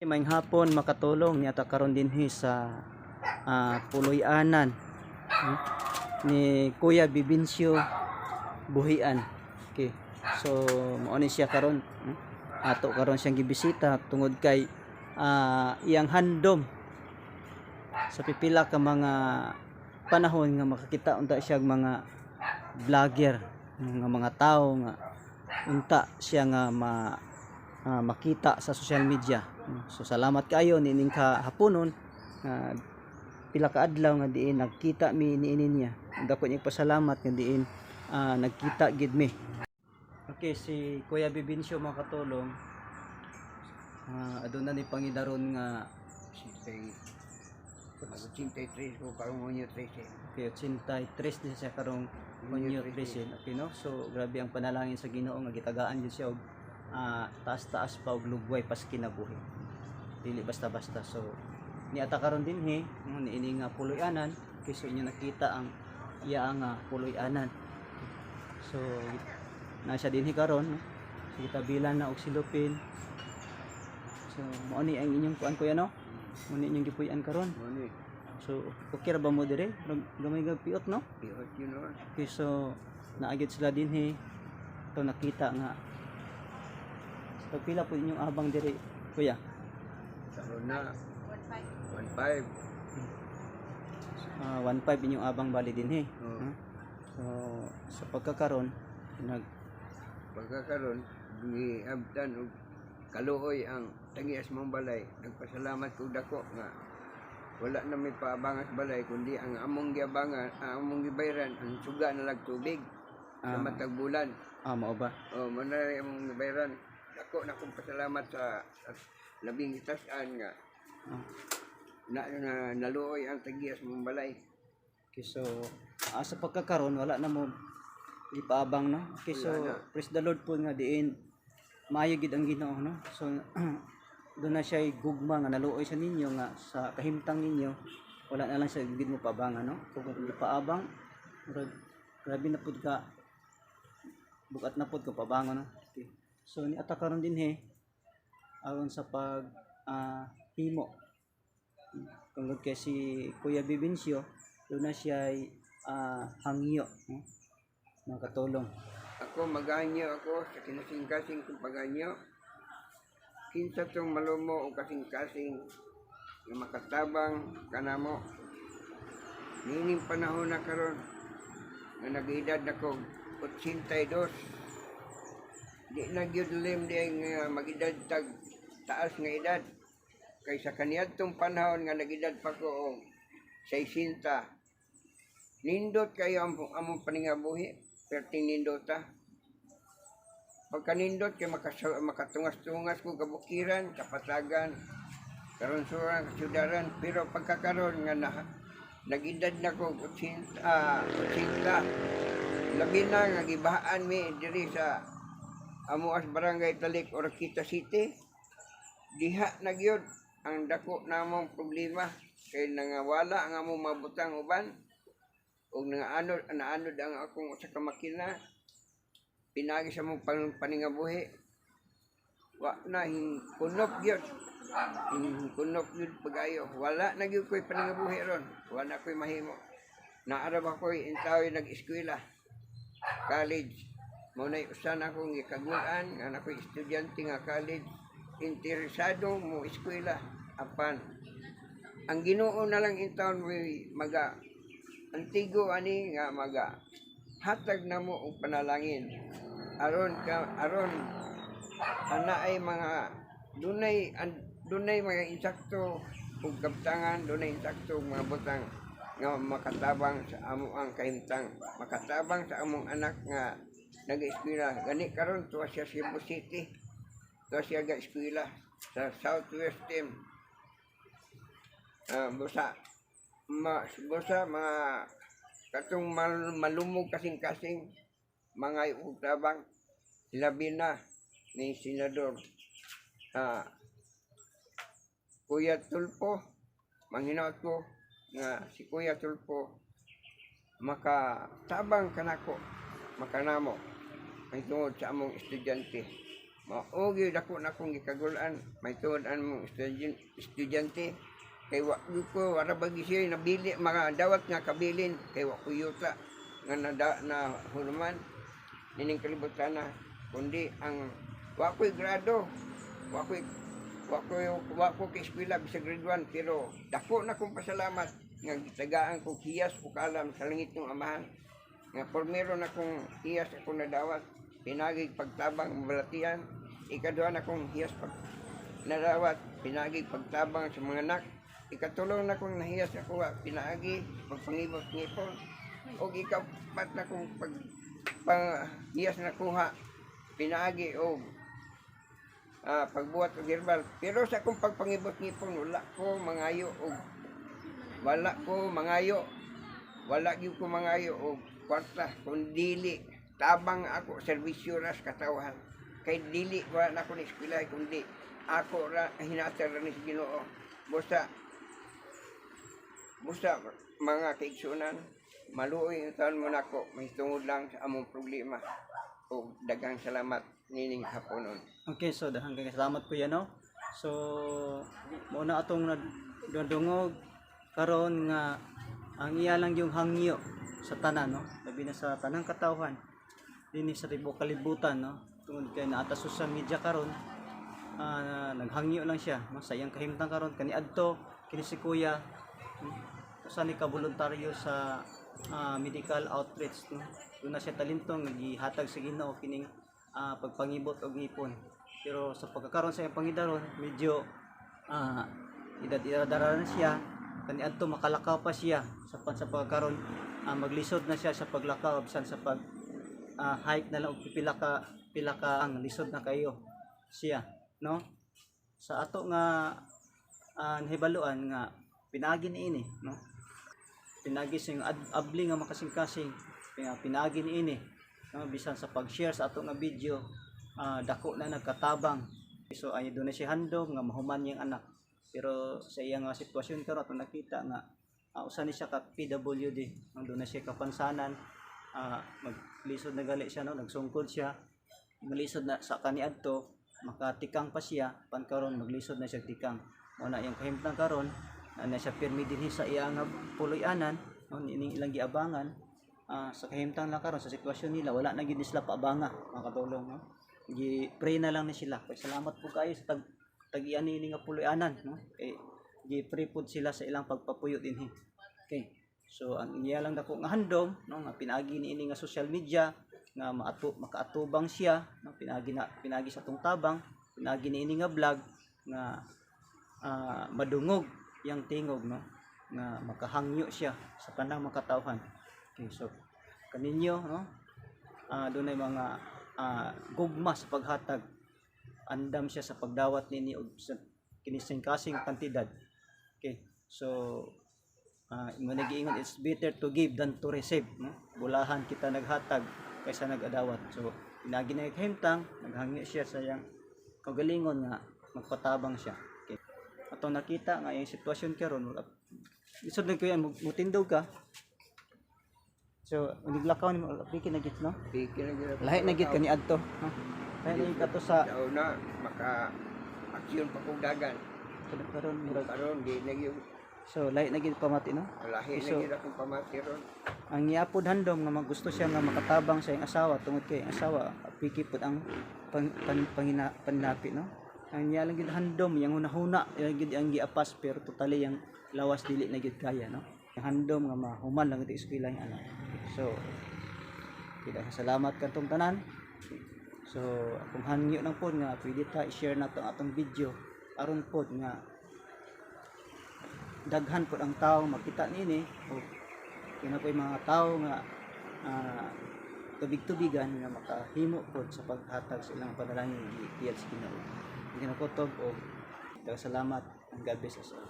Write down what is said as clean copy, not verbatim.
Maayong hapon, makatulong, niata karon dinhi sa puloy-anan ni Kuya Bibincio Buhian. Okay. So mao ni siya karon. Ato karon siyang gibisita tungod kay iyang handom sa pipila ka mga panahon nga makakita unta siya og mga vlogger nga mga tao nga unta siya nga makita sa social media. So salamat kaayo niining kahaponon nga pila ka adlaw nga diin nagkita mi niini niya. Dako niya pasalamat nga diin nagkita gid mi. Okay, si Kuya Bibincio, mga katulong, aduna ni pangidaron nga Mag 83 ko karong Hunyo 13. Okay, 83 ni siya karong Hunyo 13. Okay, no? So grabe ang panalangin sa Ginoo nga gitagaan jud siya og taas-taas pa og lugway pas kinabuhi. Dili basta-basta. So niata karon dinhi, no, niini nga puloy-anan kay so inyo nakita ang iya nga puloy-anan. So na siya dinhi karon, no? So gitabilan na og silupin. So mao ni ang inyong kuan, kuya, no? Mao ni inyong gipuy-an karon. Mo ni. So okay ra ba mo dire? Gamay ga piot, no? Piot yun, no. Okay, so naagid sila dinhi. Ito nakita nga. So pila po inyong abang dire, kuya? Karon na 1.5. 1.5 inyong abang bali dinhi. Oo. Huh? So sa pagkakaron nag Pagkakaron giabtan og kaluoy ang tagias mong balay. Nagpasalamat ko dako nga wala na may paabangas balay kundi ang among giabangan, ang among gibayran ang suga na lag tubig sa matag bulan. Mao ba? Oh, mo na rin among gibayran. Dako na kong pasalamat sa labing hitasan nga na naluoy ang tagias mong balay. Okay, so sa pagkakaron wala na mo gipaabang, no? Okay, so Wala na. Praise the Lord po nga diin maayo gid ang Ginoo, no? So doon na siya gugma nga naluoy sa ninyo nga sa kahimtang ninyo wala na lang siya gid mo paabangan, no? Kung gipaabang, murag grabe na pud ka bukat na pud ka paabangan, no? Okay. So ni ata karon dinhi aron sa pag himo tungod kay si Kuya Bibincio doon na siya ay hangyo, no? Makatulong. Ako maganyo ako sa kinasing-kasing kong paganyo. Kinsa tong malumo o kasing-kasing nga makatabang kanamo. Niining panahon na karon nga nag-edad na ko 82. Di na gyud lim di nga mag-edad tag taas nga edad. Kay sa kaniadtong panahon nga nag-edad pa ko og 60. Nindot kayo ang among paningabuhi, perting nindota. Pagkanindot kay makatungas-tungas ko kabukiran, kapatagan, karonsuran, kasyudaran, pero pagkakaron nga na nag-edad na ko 80, 80, labi na nga gibahaan mi diri sa Amuas, Barangay Talik, Oroquieta City. Diha na gyud ang dako namong problema kay nangawala ang among mabutang uban ug nangaanod naanod ang akong usa ka makina pinagi sa among paningabuhi. Wa na hin kunop gyud, hin kunop gyud pagayo. Wala na gyud ko'y paningabuhi ron, wala ko'y mahimo. Naa ra ba ko'y intawoy nag-eskwela college. Mao nay usa na akong gikaguan nga na ko'y estudyante nga college, interesado mo eskwela, apan ang Ginoo na lang intawon mo maga antigo ani nga maga hatag namo og panalangin aron ka aron ana ay mga dunay mga insakto ug kabtangan, dunay insakto ug mga butang nga makatabang sa amo ang kahimtang, makatabang sa among anak nga nag-eskwela gani karon. Tuwa siya Cebu City, tuwa siya ga eskwela sa Southwest Team. Busa mga katong malumog kasing-kasing mga tabang, labi na ni Senador Kuya Tulfo. Manghinaot ko nga si Kuya Tulfo makatabang kanako, makanamo ang tungod sa among estudyante. Mao gyud dako na akong gikagul-an may tuod ang mong estudyante kay wa gyud ko, wala ba gyud siya nabili mga dawat nga kabilin kay wa ko yuta nga na hunuman nining kalibutan na kundi ang wa ko'y grado, wa ko kay eskwela bisag grade 1, pero dako na kong pasalamat nga gitagaan ko hiyas ug kaalam sa langit ng Amahan nga pormero na kong hiyas akong nadawat pinagi pagtabang balatian. Ikaduha na kong hiyas pag nadawat pinagi pagtabang sa mga anak. Ikatulong na kong nahiyas ako pinaagi pagpangibot ngipon. Og ikapat na kong pag hiyas na kuha pinaagi og pagbuhat og herbal. Pero sa akong pagpangibot ngipon, wala ko mangayo, wala gyud ko mangayo og kwarta kun dili tabang ako, serbisyo ra sa katawhan kay dili wala na ako ni eskwela kundi ako ra hinatag ra ni sa Ginoo. Busa mga kaigsunan, maluoy ang taon mo nako mahitungod lang sa among problema ug daghang salamat nining haponon. Okay, so dahang kay salamat, kuya, no. So mao na atong nadungog karon nga ang iya lang yung hangyo sa tanan, no. Labi na sa tanang katawhan dinhi sa tibuok kalibutan, no. Tungod kay naa ta social media karon, naghangyo lang siya, no, sa iyang kahimtang karon kaniadto kini si kuya, usa ni ka voluntaryo sa medical outreach, no. Duna siya talento nga gihatag sa Ginoo kining pagpangibot og ngipon. Pero sa pagkakaroon sa iyang pangidaron, medyo edad-edad na siya kaniadto, makalakaw pa siya sa pagkakaroon, maglisod na siya sa paglakaw bisan sa pag hike na lang og pila ka ang lisod na kayo siya, no. Sa ato nga nahibaluan nga pinaagi niini, no, pinaagi sa yung abli nga makasing-kasing, pinaagi niini, no, bisan sa pag-share sa ato nga video, dako na nagkatabang. So ay doon na siya handom nga mahuman niyang anak, pero sa iya nga sitwasyon karon ato nakita nga usa ni siya ka PWD ang doon na siya kapansanan, maglisod na gali siya, no, nagsungkod siya, malisod na sa kaniadto makatikang pa siya pan karon maglisod na siya tikang. Mao na iyang kahimtang karon na na siya pirmi dinhi sa iya nga puloy-anan, no, ining ilang giabangan. Sa kahimtang lang karon sa sitwasyon nila, wala na gyud ni sila paabanga mga katulong, no. Gi pray na lang ni sila kay salamat po kayo sa tag tag-ian nini nga puloy-anan, no, kay gi pray pod sila sa ilang pagpapuyo dinhi. Okay, so ang iya lang dako nga handom, no, nga pinaagi niini nga social media nga maatu makaatubang siya, no, pinaagi na pinaagi sa tong tabang, pinaagi niini nga vlog nga madungog yang tingog, no, nga makahangyo siya sa tanang makatawhan. Okay, so kaninyo, no, dunay mga gugma sa paghatag, andam siya sa pagdawat nini og sa kinising kasing kantidad. Okay, so mo nagiingon, "It's better to give than to receive," no? Bulahan kita naghatag kaysa nagadawat. So pinaagi na kahimtang naghangyo siya sa iyang kaugalingon nga magpatabang siya. Okay, atong nakita nga iyang sitwasyon karon, lisod na kuya mutindog ka. So uniglakaw ni mo, piki na git, no? Piki na gyud ako. Lahi na gid kaniadto, no? Lahi na gid kato sa Daw na maka aksyon pa kog dagan. Karon murag Karon di na gyud. So lahi na gid pamati, no? Lahi na So, gyud akong pamati ron. Ang iapod handom nga magusto siya nga makatabang sa iyang asawa tungod kay ang asawa piki pud ang pan, pan, pangina, panlapi, no. Ang iya lang gid handom, yang hunahuna iya gid ang giapas, pero totally yang lawas dili na gid kaya, no. Ang handom nga mahuman lang ito eskwela yung anak. So kaya salamat kantong tanan. So akong hangyo lang pod nga pwede ta i-share nato ang atong video aron pod nga daghan pod ang tao makita niini o kina po'y mga tao nga tubig-tubigan nga makahimo pod sa paghatag sa ilang panalangin gitiyal sa Ginoo. Ginakutob og salamat and God bless us all.